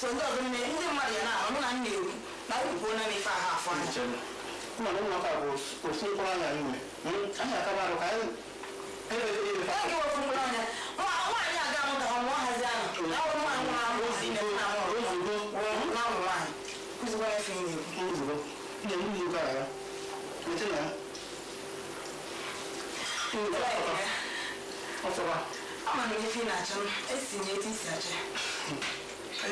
So ndị ọzọ ndị mmadụ ya na-ahụ mụ na m na-ekwu na ekwukwuo na ife ahụ afọ anya. Mana ụmụaka bụ ofu mkpụrụ anya anyị nwere. Anyị akaba arụ ka anyị Oge ofu mkpụrụ anya nwaanyị aga amụta ha mụọ hazi anụ na ọ nwaanyị nwụrụ anwụ na na ụmụ nwaanyị kụzikwara ife ị na-ekwu. Ozugbo ndị ndị ụka ya weta na ya. Ọsọba. Ama m ife ị na-achọ m esi nye etu isi achọ ya. Ee,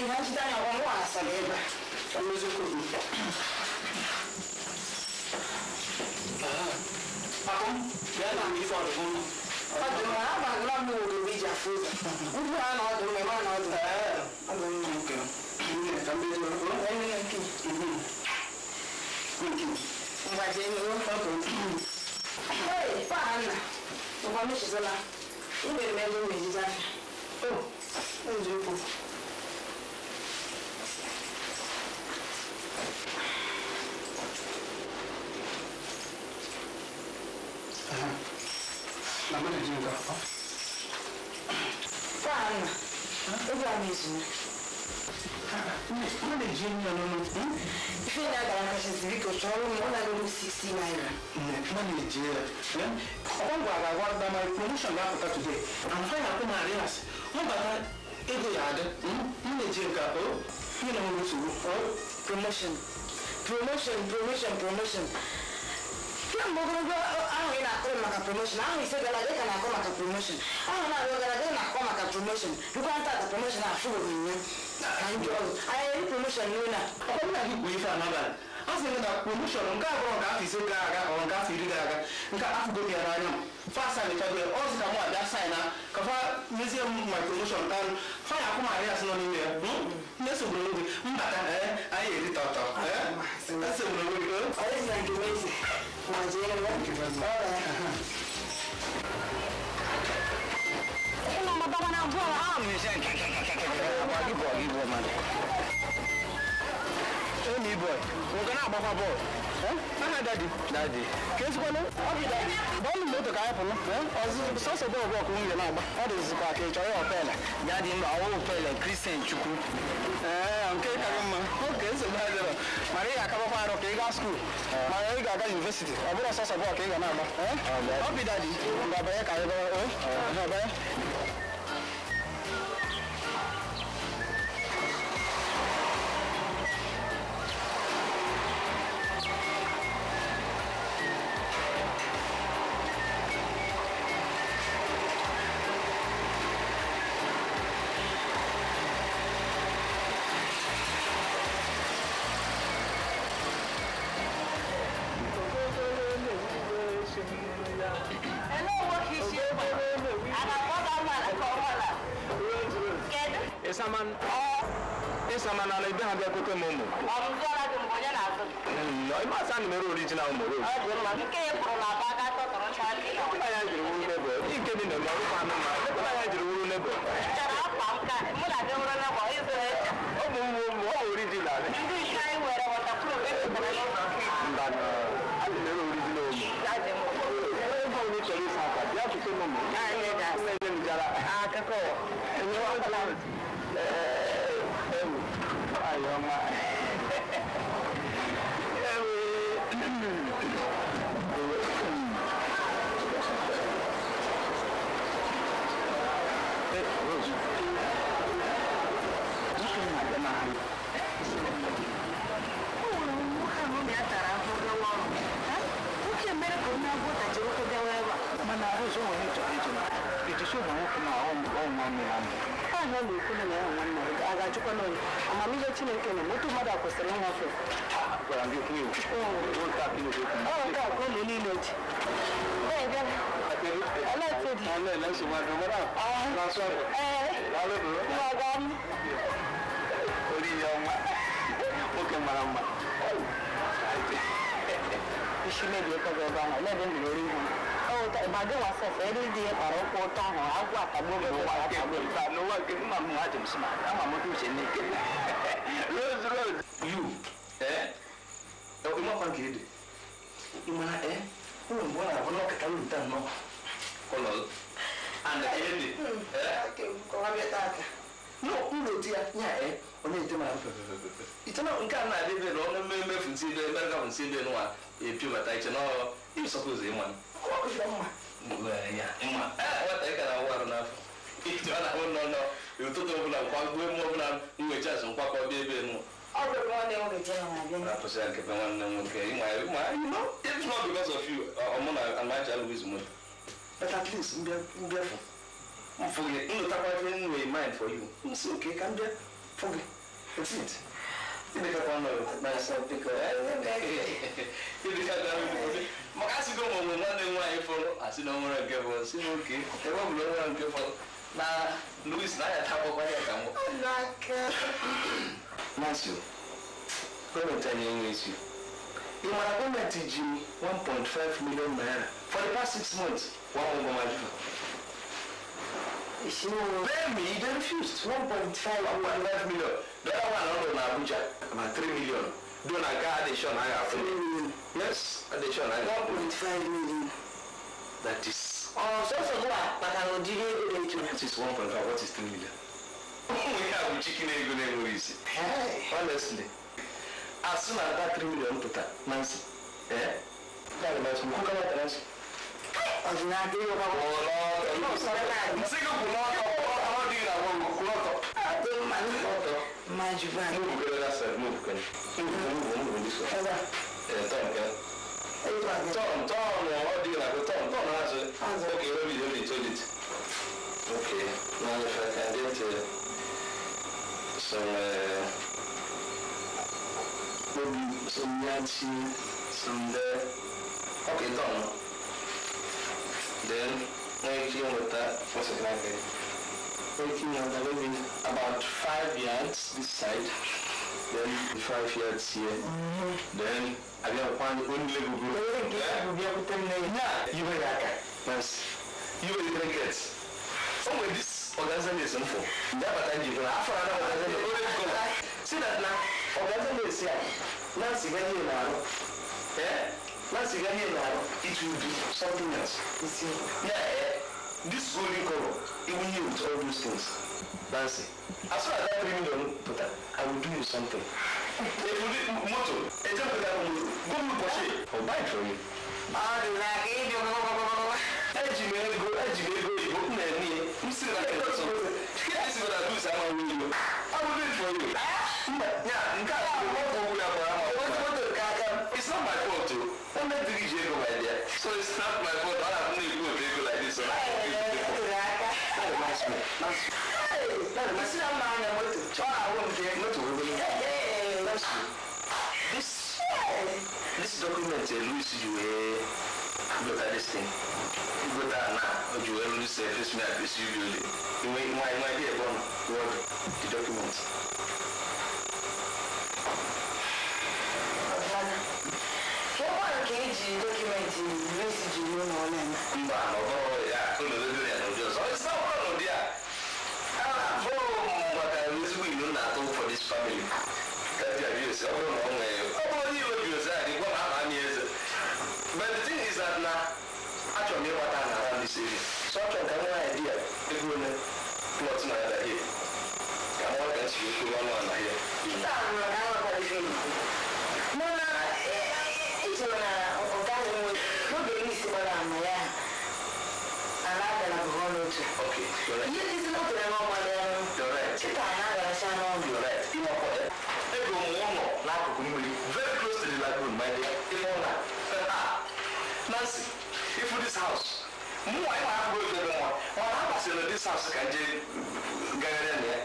nga nchita anya ọgwọ nwa asara ebe a. Ọ dị mma, agbagala m ugegbe iji afụ ụzọ. Ugbu a na ọdụ mma, ebe a na ọdụ. Ọ dị mma. Ngwa jee n'ihu. Hey, Fahanna. Ngwa mechizola. I mere m ego m ejije afịa. Oh, eziokwu. Fahanna, ego a na-ezuna. Ife na-agara kachasị biko chọrọ m ọ na-agụ 60 naira. Ọgwa my promotion ga-apụta today. I'm fine akwụ na arrears. Mbata ego ya adị. M na-eji nke a, o nyere m nsogbu. Promotion. Promotion, promotion, promotion. Kemgbe ogologo ahụ ị na-akọrọ maka promotion, ahụ ise gara aga ị ka na-akọ maka promotion, ahụ na-abịa gara aga ị na-akọ maka promotion, rukwa nta ata promotion afụbeghị m ya. Ka ndị ọzọ, anyị eri promotion n'ụlọ a. Ọ bụrụ na gị kwuo ife a n'abalị, a sị gị na promotion nke abụọ nke afọ 5 gara aga ọ nke afọ 10 gara aga nke afụgo m ya n'anya m. Fa sign chago ya, ọ sị ka mụ abịa sign na ka fa mezie m my promotion and fa ya akwụ m arrears nọ n'ime ya. Nne sogburu onwe gị mbata anyị eri tọtọ. Esogburu onwe gị. Ọ dịghị na nke m ezi. Ma jee ebe. Emi boy, nwoke na-agbakwa bọọlụ. Aha dadi. Dadi. Ka ezikwanụ? Ọ bụ dadi. Bọọlụ moto ka anyị pụrụ. Ọzọ sọsọ bọọlụ bọọlụ nwunye na-agba. Ọ dịzikwa ka ị chọrọ ya ọpele. Dadi mba, ọ wụ Pele Christian Chukwu. Ee, nke ka gị mma. Oke nsogbu adịrọ. Mana ị ga-akabakwa arụ ka ị gaa skuul. Mana ị ga-aga yunivesiti. Ọ bụrụ sọsọ bọọlụ ka ị ga na-agba. Ọ bụ dadi. Ngwa banye ka anyị gawa. O, banye. Isaman ala ibe ha bịa kote m ụmụ. Ịma asa na mere original ụmụ Rose. Anya jiri wuru nebo. Ike dị na ọrụ anụ ma. Ebe anya jiri wuru nebo. Ụmụ ụmụ ụmụ ọ original. Mba na a na-ere original ụmụ. Ebe onye chọrọ ịsa akwa bịa kote m ụmụ. Nne m jara. Akụkọ. Ayọ̀ma. Rose. Nwoke mere ka onye agwọ tachiri ụkwụ gawa ebe a. Mana Rose o nwere ịchọrọ ịjụ na ejisi ụmụ nwoke na ọnwa mmiri amụ. Ahụ ọ na-ekwu na ya nwanne ya a ga-ajụkwa n'onye amamihe Chineke na otu mmadụ a kwesịrị ịnwafe. Gwara m gị okwu ekwu. Nwoke a ka ị na-ekwu. Ọ nke a ka ụmụ niile ji. Nwoke mara mma. Isi mebie ka ebe ahụ ebe m biri ihu. Ma gị nwa sef eri dị ihe kpara ụkwụ ụtọ ahụ agwọ atagbuo gị n'ụwa atagbuo gị. N'ụwa nke mma m ajụ m sị ma ama m otu uche n'ike. Rose Rose. You eh? Ịmakwa nke ịdị. Ị mara eh? Ụlọ mgbe ọ na-abụ n'ọkata nta nnọọ. Ụlọ and ihe dị. No, ụlọ di ya nya ọ na-ete m ahụ pepepepe. Iche na nke a na-adị ebe na ọnụ mmefu nsị ebe Amerịka bụ nsị ebe nwa epiobata iche na ịsọpụzụ ịma. Ya ịma. Nwata ị ka na-awụ arụ n'afọ. Ije ọ na-ahụ nọ nọ ụtụtụ ọbụla nkwagbuo eme ọbụla nwecha azụ nkwakọ bịa ebe nwa. Ọ bụ nwanne nwoke ka ọ na-abịa. Na-atụsị ya nke be nwanne m nwoke ịma ịma you know it's not because of you ọmụ na amacha Louis moto. But at least mbịafụ. Mfụ gị nlụtakwa ife m nwere mind for you. Nsị oke ka mbịa fụ gị. That's it. Ịdịkakwa nọ biko. Ịdịkakwa maka asịgo m onwe nwanne m nwaanyị fọrọ asị na o nwere nke fọrọ sị na oke ebe ọ bụla o nwere nke fọrọ na Louis na anya takwakwa ya ka mụ. Nancy, gọọmenti anyị enwe isi. Ị mara gọọmenti ji 1.5 million naira for the past 6 months. One more majufa. Pay me, they refused. 1.5 million. The other one on Abuja, about 3 million. Do na ga addition I have 3 million. Yes, addition I 1.5 million. That is. Oh, so so go maka na odiri ego dị etu. What is 1.5? What is 3 million? We have chicken ego na-enwere isi. Honestly. As soon as that 3 million pụta, Nancy. Eh? That reminds me. Who can Nancy? Ọdịnaka ịghọkwa. Nsị gị kwụ n'ọtọ, ọ dịghị na kwụ n'ọtọ. Dị mma mma jụba. Move that side, move kene. Move this one. Turn kene. Turn, ọ dịghị na turn, turn azụ. Okay, hold it, hold it, hold it. Okay, now if I can get some maybe some yachi, some there. Okay, done. Then, making with that, what's it like? Making with maybe about 5 yards this side, then 5 yards here. Then, I got one only group. Yeah, you were like, yes, you were the kids. Oh, this organization is for. Never time you after another organization. See that now? Organization is here. Nancy, get here now. Eh? Nancy, get here now. It will be something else. You see? Yeah, this golden color, it will yield all those things. Nancy, as soon as that 3 million put that, I will do you something. If you do motor, a jump with that motor, go to Porsche. I'll buy it for you. I will do it for you. It's not my fault too. I'm not doing it, my dear. So it's not my fault. I have no good like this. That reminds me. That reminds me. This document, Louis, you look at this thing. You go down now. You will say, face me at this building. You might be a bomb. What the document? Document Louis ji ụlọ ole mba na ọ bụrụ ya ụlọ ego ya na ụdị ọzọ it's not one of their afọ maka ezigbo ilu na-atụ for this family ka ji abịa esi ọ bụrụ na ọ nwere ọ bụrụ onye iwe bi ozi adị gwa m aha anyị eze but the thing is that na achọrọ m ịgbata na around this area so achọrọ ka m nwee idea ego ole plot na ya here ka nwa ka nsi okwu ọnụ ala here. Mana ichere na ọ gaghị enwe n'oge isi gbara ama ya ala agara bụ ọnụ otu. Okay, you're right. Ihe isi na otere n'ọgbalị ọnụ. You're right. Chita na agaracha n'ọnụ. You're right. Ime ọkọ ya. Ego m ụlọ n'akụkụ mmiri very close to the lagoon, my dear. Ife ụlọ a. Nancy, ifu this house. Mụnwa ịma afụgo ebe nwa. Mana ha basịrị na this house ka nje gagharịa na ya.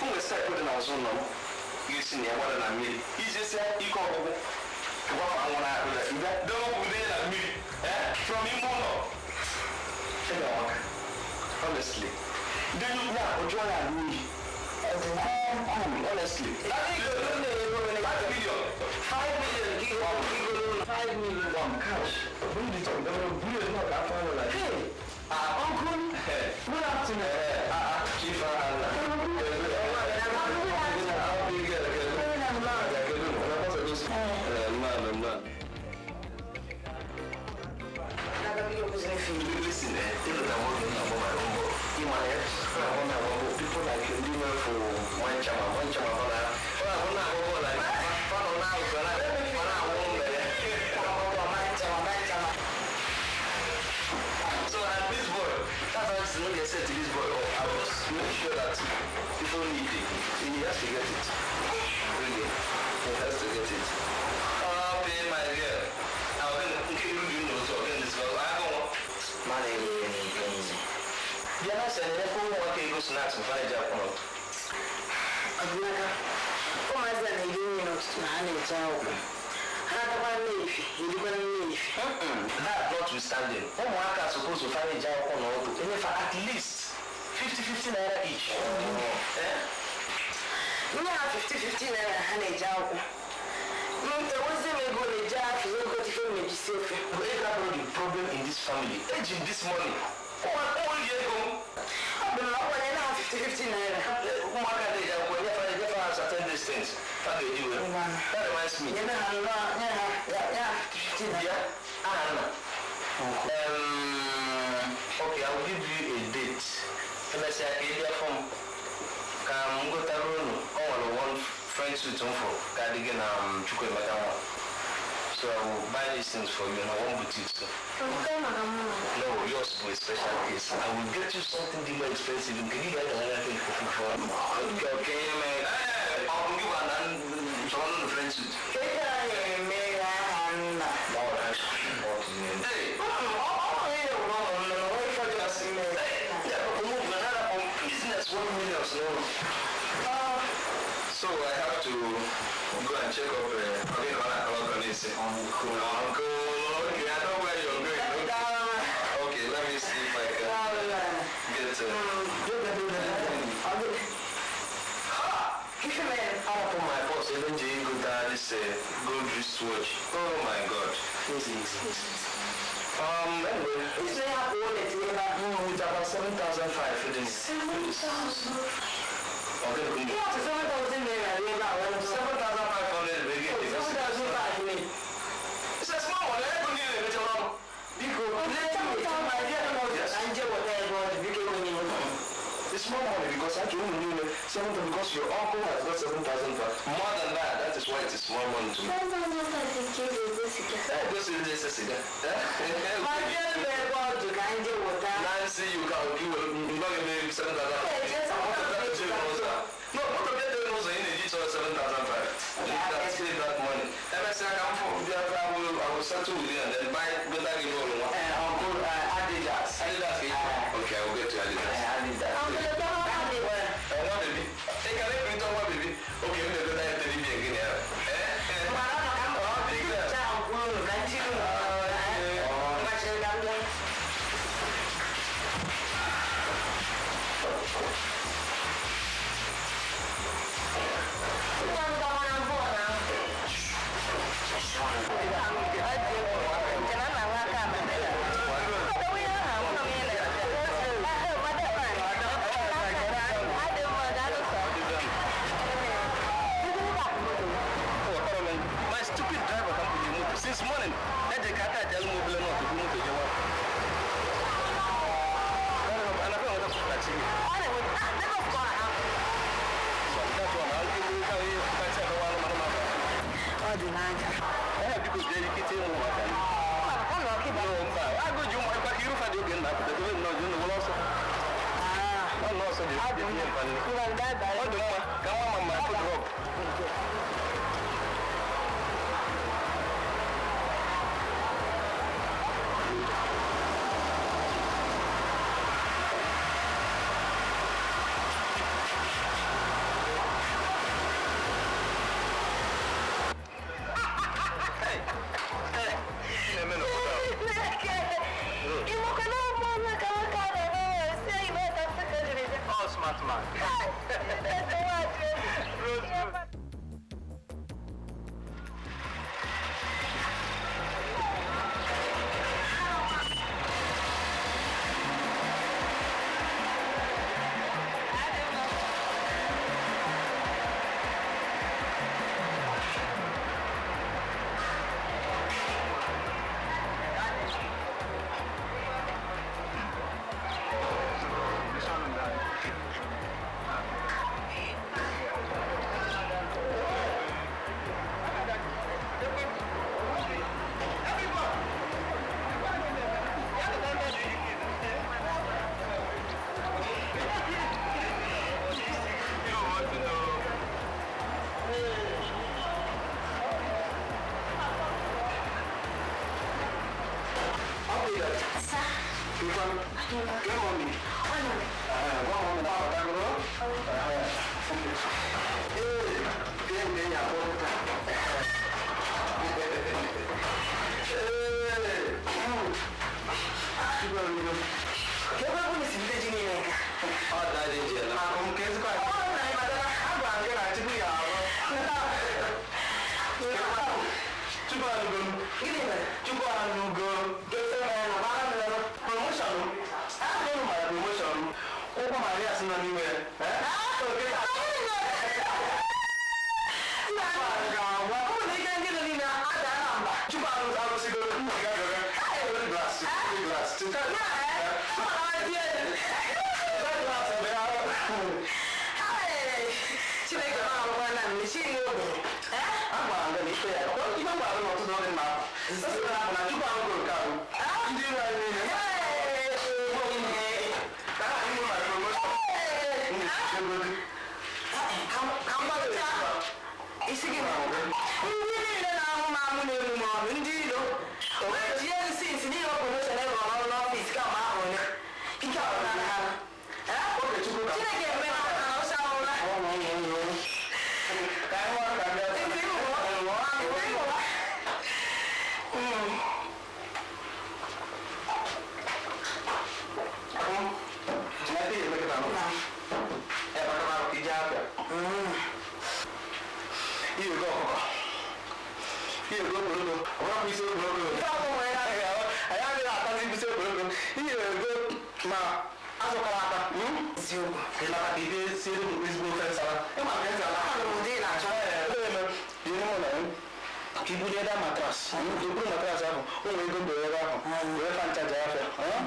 O nwere steepụ dị n'azụ ụlọ m ga-esi na ya gbada na mmiri. Ije sịa ike ọgwụgwụ. Gwafa anwụ na akụda. Debe ọgwụgwụ na mmiri. From ime ụlọ. Ebe ọmaka. Honestly. Then you now enjoy our movie. Cool, honestly. 5 million. 5 million. 5 million. One cash. Bring it up. Bring it up. Hey, uncle. Good afternoon. Chief Anna. Man. Listen, tell them what you know about my own ball. In my head, I want to people like you do for one chama, So and this boy, that's how it's not said to this boy, oh, I must make sure that people need it. He has to get it. Really. He has to get it. Oh, pay my girl. I'm going to you know so again this girl. I go. Man, yeah, I said, I go snacks and find a job. That notwithstanding, ụmụaka are supposed to find a job on auto, and if at least 50-50 naira each. You have 50-50 naira and a job. The problem in this family, aging this money. All year go. I've been 50-50 naira. Certain distance. That reminds me. Okay, I will give you a date. Let's say I from one French suit for cardigan Chukwuemeka. So I will buy these things for you in one boutique. So. No, yours will be a special case. I will get you something more expensive. Can you get another thing for Okay, okay, man. I'll give you an French suit. Business 1 million. So I have to go and check up. Okay, Uncle, okay, I know where you're going. Okay, let me see if I can get. I put my boss even this gold wristwatch. Oh my God. Anyway, it's with about 7,500. 7,500. Okay, 7,000 naira. 7,500. 7,500. It's a small one. I don't need it. It's small money because I don't need it. 7,000 because your uncle has got 7,000. More than that, that is why it is small money to me. 7,500. Nancy, you can give me 7,000. No, what of them also in the 7,500. Save that money. I will settle with you and then buy better give all one. Uncle Adidas. Adidas. Okay, I will get to Adidas. Adidas. One baby. Take a little one baby. Okay, we will go to the again. My stupid driver come to the motor since morning. That they can't tell me not to go to the work. And I don't want to put that one. I'll give you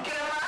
Kira mana?